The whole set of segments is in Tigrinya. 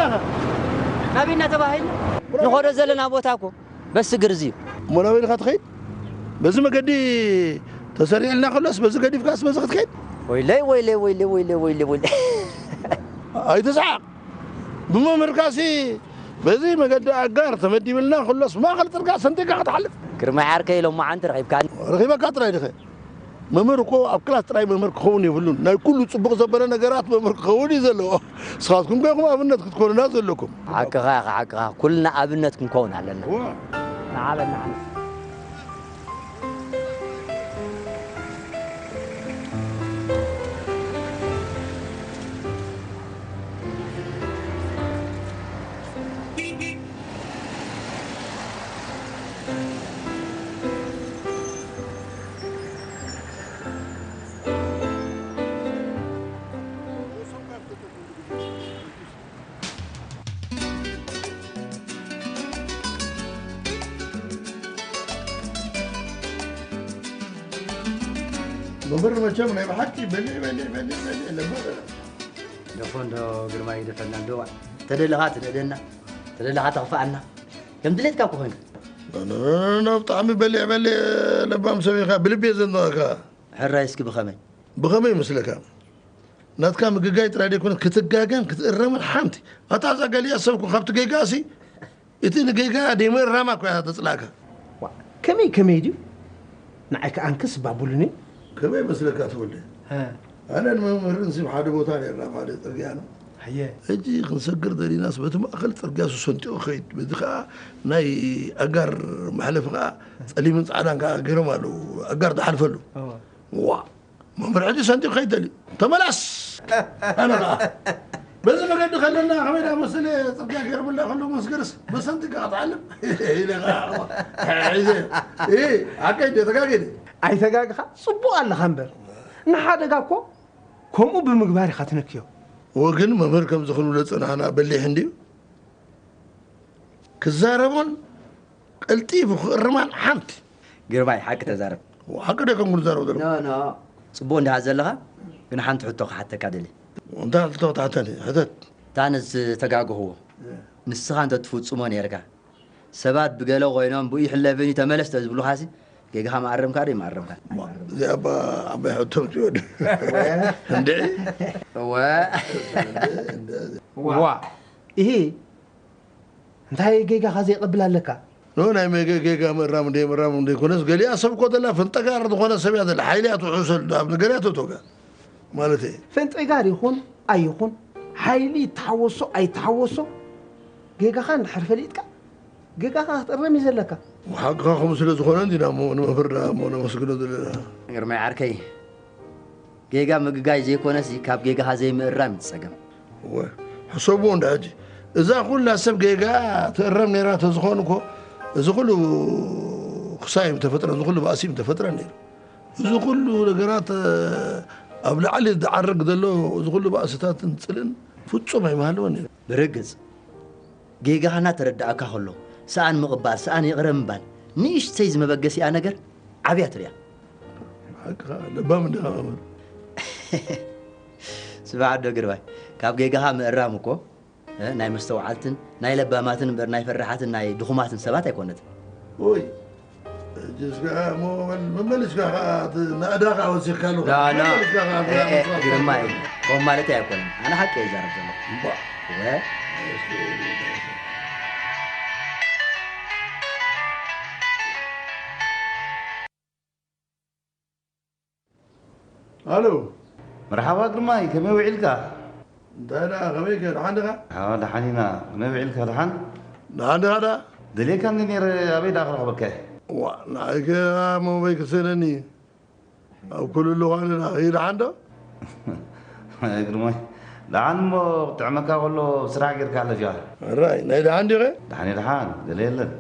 ናበይ እናተባሃይና ንኸዶ ዘለና ቦታ እኮ በስግር እዚ እዩ። እሞ ናበይ ኢኻ ትኸይድ? በዚ መገዲ ተሰሪዕልና ከሎስ በዚ ገዲፍካስ በዚ ክትከይድ? ወይለይ፣ ወይለይ፣ ወይለይ፣ ወይለይ፣ ወይለይ፣ ወይለይ። ኣይትስሓቕ። ብመምህርካሲ በዚ መገዲ ኣጋር ተመዲብልና ከሎስ ብማእኸል ጽርግያ ሰንጢቕካ ክትሓልፍ? ግርማይ ዓርከይ፣ ሎማዓንቲ ረኺብካኒ። ረኺበካ ጥራይ ዲኸ? መምህር እኮ ኣብ ክላስ ጥራይ መምህር ክኸውን የብሉን። ናይ ኩሉ ጽቡቕ ዘበለ ነገራት መምህር ክኸውን እዩ ዘለዎ። ንስኻትኩም ከ ኢኹም ኣብነት ክትኮኑና ዘለኩም። ሓቅኻ ኢኻ፣ ሓቅኻ። ኩልና ኣብነት ክንከውን ኣለና። እዋ። ንዓበና ዓንስ። መምህር መቸም ናይ ብሓቂ በሊዕ፣ በሊዕ፣ በሊዕ፣ በሊዕ ለባ በለ። ደፎ እንዶ ግርማይ ይደፈና እንዶ። ተደለኻ ትንእደና፣ ተደለኻ ተኽፍኣና። ከም ድሌትካ እኮ ኮይንካ። ኖ፣ ኖ፣ ኖ፣ ኖ፣ ብጣዕሚ በሊዕ፣ በሊዕ ለባም ሰብ ኢኻ። ብልቢ እየ ዘድንቐካ። ሕራይ እስኪ ብኸመይ? ብኸመይ ይመስለካ? ናትካ ምግጋይ ጥራይ ደይኮነ ክትጋገን ክትእረምን ሓንቲ። ኣታ እዛ ገሊኣ ሰብ እኮ ካብቲ ጌጋሲ እቲ ንጌጋ ደይምእራማ እኮ እያ ተጽላእካ። ዋ፣ ከመይ ከመይ ድዩ? ንዓይ ከኣ እንክስ ባቡሉኒ። ከመይ መስለካ ተወልደ? ሀ። ኣነን መምህርን ሲ ሓደ ቦታ ነርና፣ ሓደ ጽርግያ ነው። ኣየ። ሕጂ ክንሰግር ደሊናስ በቲ ማእከል ጽርግያ ሱ ሰንጢቑ ኸይድ። በዚ ኸኣ ናይ ኣጋር መሕለፊ ኸኣ ጸሊምን ጻዕዳን ከኣ ገይሮም ኣለዉ። ኣጋር ትሓልፈሉ። እወ። ዋ፣ መምህር ሕጂ ሰንጢቑ ኸይድ ደልዩ። ተመላስ! ኣነ ኸኣ በዚ መገዲ ከለና ከመይ ደኣ መሰለ ጽርግያ ገይሮምላ ከለዉ መስገርስ በሰንጢ ከኣ ትሓልፍ ኢለ ኸኣ ሒዘ። እ፣ ሓቀይ ድየ ተጋግየ ድየ? ኣይተጋግኻ፣ ጽቡቕ ኣለኻ እምበር። ንሓደጋ እኮ ከምኡ ብምግባር ኢኻ ትነክዮ። እወ፣ ግን መምህር ከምዚ ክንብሎ ዝጸናሕና በሊሕ እንድዩ። ክዛረቦን ቀልጢፉ ክእርማን ሓንቲ። ግርማይ፣ ሓቂ ተዛረብ። ሓቂ ዶ ከም ክዛረብ ዘለኹ? ኖ፣ ኖ። ጽቡቕ እንድኻ ዘለኻ፣ ግን ሓንቲ ሕቶ ክሓተካ ደልየ። እንታይ ሕቶ ክትሓተኒ? ሕተት። እታ ንዝተጋገኽዎ፣ እ። ንስኻ እንተ ትፍጽሞ ነይርካ፣ ሰባት ብገለ ኮይኖም፣ ብኡ ይሕለፍን እዩ፣ ተመለስ ተዝብሉኻሲ፣ ጌጋኻ መኣረምካ ዶ ይመኣረምካ? ማ፣ እዚኣ እባ ዓባይ ሕቶ ምትወድ። ወ። እንድዒ? ወ። እንድዒ፣ እንድዒ። ዋ። ዋ። ኢሂ። እንታይ ጌጋኻ ዘይቐብል ኣለካ? ኖ፣ ናይ መገ-፣ ጌጋ ምእራም እንደ ምእራም እንደ ይኮነስ፣ ገሊኣ ሰብ እኮ ደላ ፍንጠጋር ዝኾነ ሰብ እያ ደላ። ሓይሊ እያ ትውሕሰሉ፣ ኣብ ነገር እያ ተቶጋ። ማለት እየ። ፍንጠጋር ይኹን ኣይኹን፣ ሓይሊ ይተሓወሶ ኣይተሓወሶ፣ ጌጋኻ እንድሕር ፈሊጥካ፣ ጌጋኻ ክትእረም እዩ ዘለካ። ሓቅኻ ከምኡ ስለ ዝኾነ እንዲና እሞ ንመምህር ደኣ እሞ ነመስግኖ ዘለና። ግርማይ ዓርከይ፣ ጌጋ ምግጋይ ዘይኮነሲ፣ ካብ ጌጋኻ ዘይምእራም እዩ እቲ ጸገም። እወ፣ ሕሰብዎ እንዳ ሕጂ። እዛ ኩላ ሰብ ጌጋ ትእረም ነይራ ተዝኾን እኮ፣ እዚ ኩሉ ክሳይ ምተፈጥረ፣ እዚ ኩሉ ባእሲ ምተፈጥረ ነይሩ። እዚ ኩሉ ነገራት፣ እ፣ ኣብ ላዕሊ ዝዓርግ ዘሎ፣ እዚ ኩሉ ባእስታትን ጽልእን ፍጹም ኣይምሃለወን ነይሩ። ብርግጽ፣ ጌጋኻ እናተረዳእካ ከሎ፣ ሰኣን ምቕባል፣ ሰኣን ይቕረ ምባል፣ ንእሽተይ ዝመበገሲኣ ነገር ዓብያ ትርእያ። ሓቅኻ፣ ለባም እንዲኻ መምህር። ስማዕ ዶ ግርባይ፣ ካብ ጌጋኻ ምእራም እኮ፣ እ፣ ናይ መስተውዓልትን ናይ ለባማትን እምበር ናይ ፈራሓትን ናይ ድኹማትን ሰባት ኣይኮነትን። ኦይ፣ ሕጂ እስከ እሞ መመሊስካ ኸዓ እቲ ናእዳኻ ወሲኽካ ኣለኻ። ዳ፣ ና። መመሊስካ ኸዓ እ፣ እ፣ መጽሓፍ ግርማይ፣ ከምኡ ማለት ኣይኮነን። ኣነ ሓቂ እየ ዝዛረብ ዘለኹ። እምቧ። ወ። ኣሎ። መርሓባ ግርማይ፣ ከመይ ውዒልካ? እንታይ ደኣ፣ ከመይ ከ፣ ደሓን ዲኻ? ኣዎ፣ ደሓን ኢና። ከመይ ውዒልካ፣ ደሓን? ደሓን ዲኻ ደኣ? ደልየካኒ ነይረ፣ ኣበይ ደኣ ክረኽበካ? ዋእ፣ ንዓይ ከ ኣበይ ክሰእነኒ? ኣብ ኩሉ ኣለኹ ኣነ ደኣ፣ ደሓን ዶ? ግርማይ፣ ደሓን እሞ፣ ክጥዕመካ ከሎ ስራሕ ጌርካ ኣለፍ ኢኻ። ሕራይ፣ ናይ ደሓን ዲኸ? ደሓን እየ፣ ደሓን፣ ገለ የለን።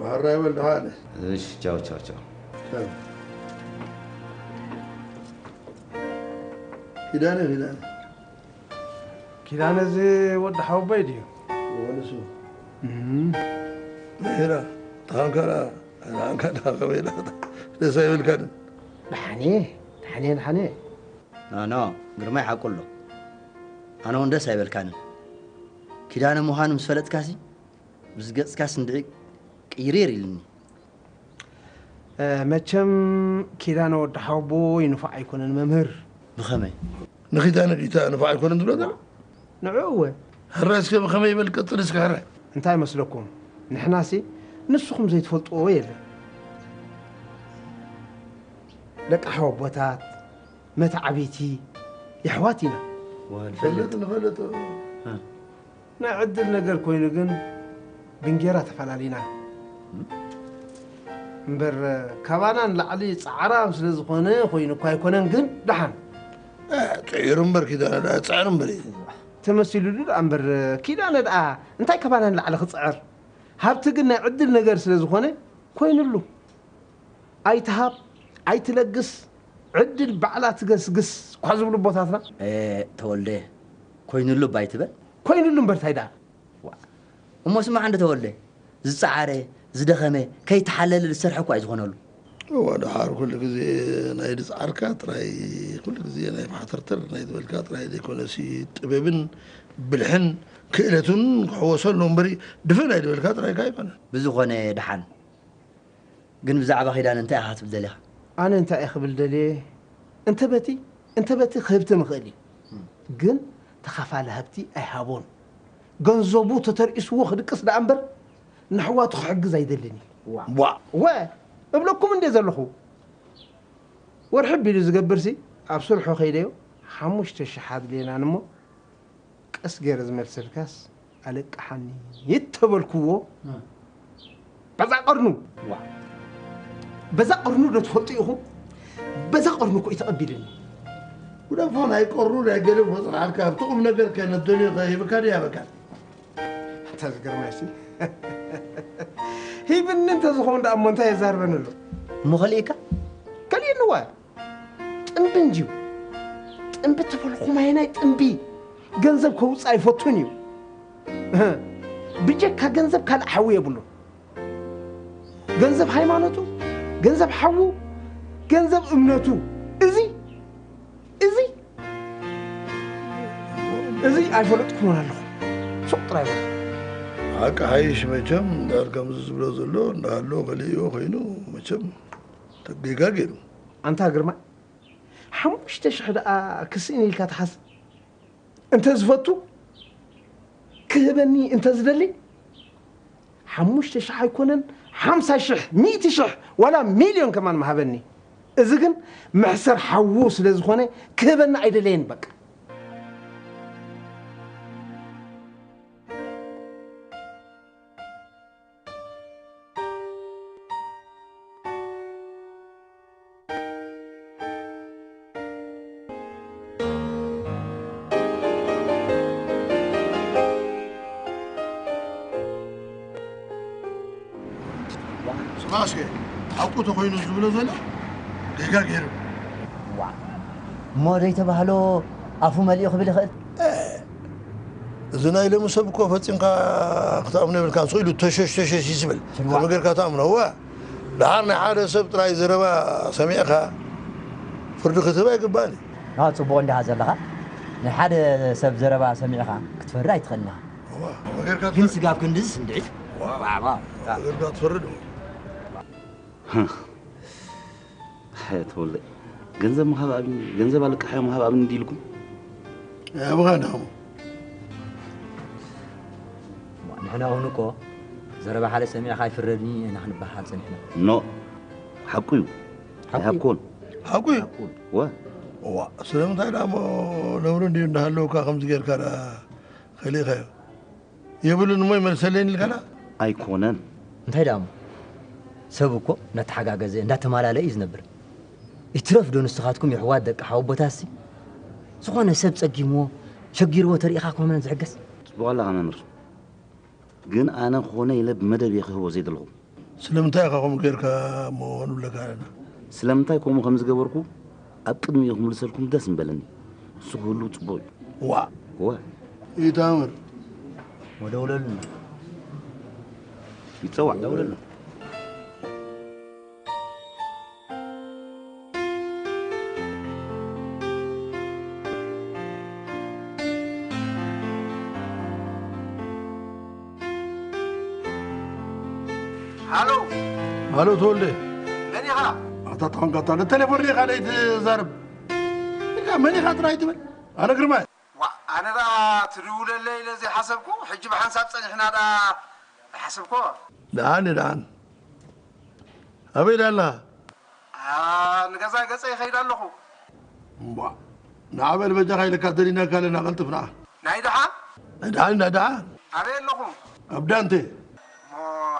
ሕራይ በል ደሓን። እሺ፣ ቻው፣ ቻው፣ ቻው። ቻው። ኪዳነ፣ ኪዳነ። ኪዳነ እዚ ወዲ ሓወቦይ ድዩ? እወ፣ ንሱ። እም። መሄራ፣ ተኻንካ ደኣ፣ ተኻንካ ደኣ ከመይ ደኣ፣ ደስ ኣይበልካን? ደሓን እየ፣ ደሓን እየ፣ ደሓን እየ። ኖ፣ ኖ፣ ግርማይ ሓቁ ኣሎ። ኣነ እውን ደስ ኣይበልካንን። ኪዳነ ምዃኑ ምስ ፈለጥካሲ፣ ምስ ገጽካስ እንድዒ ቅይርየር ኢሉኒ። እ፣ መቸም ኪዳነ ወዲ ሓወቦይ ንፉዕ ኣይኮነን መምህር። ብኸመይ? ንኺዳነ ዲታ ንፉዕ ኣይኮነን ዝብሎ ዘሎ? ንዑ እወ። ሕራይ እስከ ብኸመይ ይበል ቀጽል እስከ ሕራይ። እንታይ መስለኩም? ንሕናሲ ንስኹም ዘይትፈልጥዎ የለን። ደቂ ሓወቦታት፣ መተዓብይቲ፣ የሕዋት ኢና። ወ፣ ንፈልጥ። ንፈልጥ፣ ንፈልጥ። እ። ናይ ዕድል ነገር ኮይኑ ግን ብእንጌራ ተፈላሊና። እምበር ካባና ንላዕሊ ጻዕራም ስለ ዝኾነ ኮይኑ እኳ ኣይኮነን ግን ደሓን። እ፣ ጽዒሩ እምበር ኪዳነ ደኣ ጽዕር እምበር እዩ። ተመሲሉሉ ደኣ እምበር ኪዳነ ደኣ እንታይ ካባና ንላዕሊ ክጽዕር? ሃብቲ ግን ናይ ዕድል ነገር ስለ ዝኾነ ኮይኑሉ። ኣይትሃብ፣ ኣይትለግስ፣ ዕድል ባዕላ ትገስግስ እኳ ዝብሉ ኣቦታትና። እ፣ ተወልደ፣ ኮይኑሉ እባ ኣይትበል። ኮይኑሉ እምበር እንታይ ደኣ? ዋ፣ እሞ ስማዕ እንዶ ተወልደ፣ ዝጸዓረ፣ ዝደኸመ፣ ከይተሓለለ ዝሰርሐ እኳ እዩ ዝኾነሉ። እዋ፣ ደሓር ኩሉ ግዜ ናይ ዝጸዓርካ ጥራይ፣ ኩሉ ግዜ ናይ ማሕተርተር ናይ ዝበልካ ጥራይ ዘይኮነሲ፣ ጥበብን ብልሕን ክእለቱን ክሕወሶ ኣሎ እምበሪ፣ ድፍን ናይ ዝበልካ ጥራይካ ኣይኮነን። ብዝኾነ ደሓን፣ ግን ብዛዕባ ኪዳነ እንታይ ኢኻ ክትብል ደሊኻ? ኣነ እንታይ እየ ክብል ደልየ? እንተ በቲ፣ እንተ በቲ ክህብቲ ምኽእል እዩ። ግን ተኻፋሊ ሃብቲ ኣይሃቦን። ገንዘቡ ተተርኢስዎ ክድቅስ ደኣ እምበር፣ ንኣሕዋቱ ክሕግዝ ኣይደልን እዩ። ዋ። ዋ። ወ፣ እብለኩም እንደ ዘለኹ። ወርሒ ቢሉ ዝገብርሲ፣ ኣብ ስርሑ ከይደዮ፣ ሓሙሽተ ሽሕ ኣድልየናን እሞ፣ ቀስ ገይረ ዝመልሰልካስ ኣለቅሓኒ ይተበልክዎ። እ። በዛ ቀርኑ። ዋ። በዛ ቀርኑ ዶ ትፈልጡ ኢኹም? በዛ ቀርኑ እኮ እዩ ተቐቢልኒ። ጉዳፎ ናይ ቀርኑ ናይ ገለ እኮ ጽንዓትካ ኣብቲ ቁም ነገር ከ ነደልዮ ከ ሂብካ ድያ በቃ? ኣንታ ዝገርማ እሺ። ሂብኒ እንተ ዝኸውን ደኣ እሞ እንታይ የዛርበኒ ኣሎ? እሞ ከሊእካ? ከሊእኒ ዋ። ጥንቢ እንድዩ። ጥንቢ ተበልኹም ኣየናይ ጥንቢ? ገንዘብ ከውፅእ ኣይፈቱን እዩ። እህ፣ ብጀካ ገንዘብ ካልእ ሓዊ የብሉን። ገንዘብ ሃይማኖቱ፣ ገንዘብ ሓዉ፣ ገንዘብ እምነቱ። እዚ፣ እዚ፣ እዚ ኣይፈለጥኩምን ኣለኹ። ሱቕ ጥራይ በሉ። ሓቂ ሓይሽ መቸም፣ እንድሕር ከምዚ ዝብሎ ዘሎ እንዳሃሎ ከሊእዎ ኮይኑ መቸም ተጌጋ ገይሩ። ኣንታ ግርማ፣ ሓሙሽተ ሽሕ ደኣ ክስእን ኢልካ ትሓስብ? እንተ ዝፈቱ፣ ክህበኒ እንተ ዝደሊ፣ ሓሙሽተ ሽሕ ኣይኮነን፣ ሓምሳ ሽሕ፣ ሚእቲ ሽሕ፣ ዋላ ሚልዮን ከማን ምሃበኒ። እዚ ግን መሕሰር ሓዉ ስለ ዝኾነ፣ ክህበኒ ኣይደለየን በቃ። ስማዕስከ፣ ሓቁ ተኾይኑ ዝብሎ ዘሎ ጌጋ ገይሩ። ዋ፣ እሞ ዘይተባህሎ ኣፉ መሊኡ ክብል ይኽእል? እ፣ እዚ ናይ ሎሚ ሰብ እኮ ፈጺምካ ክትኣምኖ የብልካን። ስቕ ኢሉ ተሸሽ ተሸሽ እዩ ዝብል። ሽልዋ። ከመይ ጌርካ ትኣምኖ? እዋ፣ ደሓር ናይ ሓደ ሰብ ጥራይ ዘረባ ሰሚዕካ ፍርዲ ክትህብ ኣይግባእን እዩ። ና፣ ጽቡቕ እንዲኻ ዘለኻ። ናይ ሓደ ሰብ ዘረባ ሰሚዕኻ ክትፈርድ ኣይትኽእልን ኢኻ። እዋ፣ ከመይ ጌርካ ግን ትፈርድ? ስጋብ ክንድዝስ እንድዒ። እዋ፣ ዋዕባ። ከመይ ጌርካ ትፈርድ? ሃ። ተወልደ፣ ገንዘብ ምሃብ ኣብኒ፣ ገንዘብ ኣለቃሕዮ ምሃብ ኣብኒ እንዲልኩም? ኣበኻ ዳሞ። ንሕና እውን እኮ ዘረባ ሓደ ሰሚዕኻ ኣይፍረድን እዩ ኢና ክንበሃል ጸኒሕና። ኖ፣ ሓቁ እዩ። ሓቁ እዩ። ኣይሃብኩን። ሓቁ እዩ። ሓቁ። ወ። እዋ፣ ስለምንታይ ዳሞ ነውሪ እንድዩ እንዳሃለውካ ከምዚ ጌርካ ደኣ ከሊእኻዮ? የብሉን እሞ ይመልሰለይን ኢልካና? ኣይኮነን። እንታይ ደኣ እሞ? ሰብ እኮ እናተሓጋገዘ፣ እንዳተማላለአ እዩ ዝነብር። ይትረፍ ዶ ንስኻትኩም የሕዋት ደቂ ሓወቦታሲ? ዝኾነ ሰብ ጸጊምዎ፣ ሸጊርዎ ተሪኢኻ ኮመን ዝሕገስ? ጽቡቕ ኣለኻ መምህር። ግን ኣነ ክኾነ ኢለ ብመደብ እየ ክህቦ ዘይደለኹ። ስለምንታይ ኢኻ ከምኡ ጌርካ እሞ ንብለካ ኣለና? ስለምንታይ ከምኡ ከም ዝገበርኩ ኣብ ቅድሚኡ ክምልሰልኩም ደስ ምበለኒ። ንሱ ክህሉ ጽቡቕ እዩ። ዋእ! ዋእ! ኢታምር። ወደውለሉ። ይጸዋዕ። ደውለሉ። ሃሎ። ሃሎ ተወልደ። መን ኢኻ? ኣታ ተኾንካ እታ ንቴሌፎን ዲኻ ደይ ትዛረብ? ኢኻ መን ኢኻ ጥራይ ትብል? ኣነ ግርማይ። ዋ፣ ኣነ ደኣ ትድውለለይ ኢለ ዘይሓሰብኩ፣ ሕጂ ብሓንሳብ ጸኒሕና ደኣ ሓሰብኮ። ደኣን ደኣን። ኣበይ ደኣ ኣለኻ? ኣ፣ ንገዛ ገጸ ይኸይድ ኣለኹ። እምቧ፣ ንዓ በል በጃኻ ኢለካ ደሊናካ ኣለና፣ ቀልጥፍ ንዓ። ናይ ደሓን? ናይ ደሓን፣ ናይ ደሓን። ኣበይ ኣለኹም? ኣብ ዳንቴ። እሞ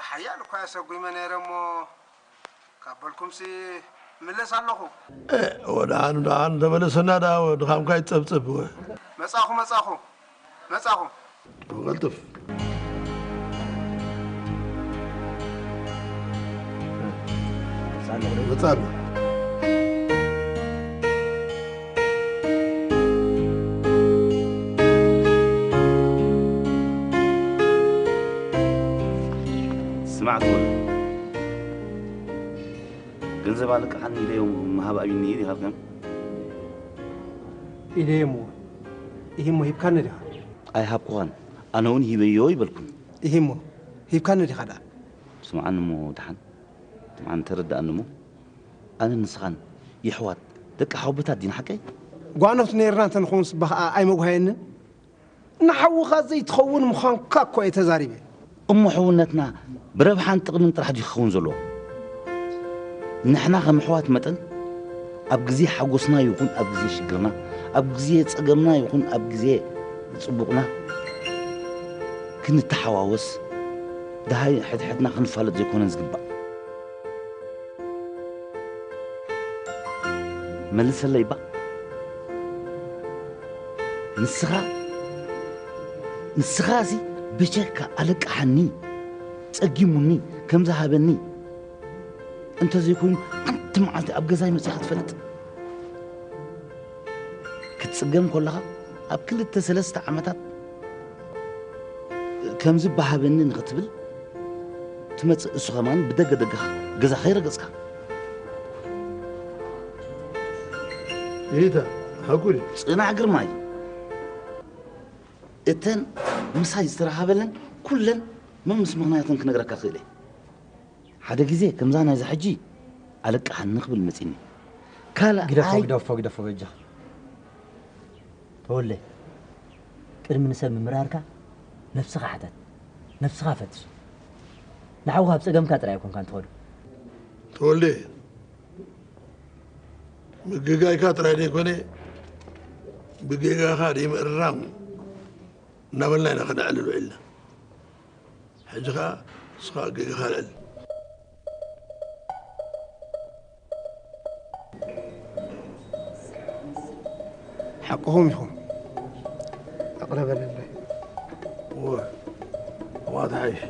ሓያል እኳ እየ ሰጒመ ነይረ እሞ፣ ካብ በልኩምሲ ምለስ ኣለኹ። እ፣ ወደሓን፣ ደሓን ተመለሰና ደኣ፣ ድኻምካ ይጸብጸብ። መጻኹ፣ መጻኹ፣ መጻኹ። ቀልጥፍ። መጻ ኣሎ። ስማዕ ትብል። ገንዘብ ኣለቅሓኒ ኢለዮም ምሃብ ኣብዩኒ እዩ ኢኻልከም? ኢለዮም እዎ። ኢሂሞ ሂብካኒ ዲኻ? ኣይሃብኩኻን። ኣነ እውን ሂበዮ ይበልኩን። ኢሂሞ ሂብካኒ ዲኻ ደኣ? ስምዓኒ እሞ ደሓን። ስምዓኒ ተረድኣኒ እሞ። ኣነ ንስኻን የሕዋት ደቂ ሓውቦታት ዲና ሓቀይ? ጓኖት ነይርና እንተንኸውን ስባ ኸኣ ኣይመጉሃየንን። ንሓውኻ ዘይትኸውን ምዃንካ እኮ እየ ተዛሪበ። እሞ ሕውነትና ብረብሓን ጥቕምን ጥራሕ ድዩ ክኸውን ዘለዎ? ንሕና ከም ኣሕዋት መጠን ኣብ ግዜ ሓጎስና ይኹን ኣብ ግዜ ሽግርና፣ ኣብ ግዜ ጸገምና ይኹን ኣብ ግዜ ጽቡቕና ክንተሓዋወስ፣ ደሃይ ሕድሕድና ክንፋለጥ ዘይኮነን ዝግባእ? መልሰለይ እባ። ንስኻ፣ ንስኻ እዚ ብጀካ ኣለቅሓኒ፣ ጸጊሙኒ፣ ከም ዝሃበኒ፣ እንተዘይኮይኑ ሓንቲ መዓልቲ ኣብ ገዛይ መጺኻ ትፈልጥ? ክትጽገም ከለኻ ኣብ ክልተ ሰለስተ ዓመታት ከምዚ በሃበኒ ንኽትብል ትመጽእ፣ እሱ ኸማን ብደገ ደገኻ ገዛ ኸይረገጽካ። ይታ፣ ሓቁ ድዩ? ጽናሕ ግርማይ፣ እተን ምሳይ ዝተረሃበለን ኩለን መምስ ምኽንያተን ክነግረካ ክእል እየ። ሓደ ግዜ ከምዛ ናይዛ ሕጂ ኣለቅሓኒ ክብል መጺኒ። ካልኣይ ግደፎ፣ ግደፎ፣ ግደፎ በጃኻ። ተወልደ፣ ቅድሚ ንሰብ ምምራርካ ነብስኻ ሕተት፣ ነብስኻ ፈትሽ። ንሓውኻ ኣብ ጸገምካ ጥራይ ኣይኮንካን ትኸዶ። ተወልደ፣ ምግጋይካ ጥራይ ዘይኮነ፣ ብጌጋኻ ደይምእራም እናበልና ኢና ከነዕልል ውዒልና። ሕጂ ኸኣ ንስኻ ጌጋኻ ልዕል። ሓቅኹም ኢኹም። ኣቕረበለለይ። እወ፣ እዋ ትሓይሽ።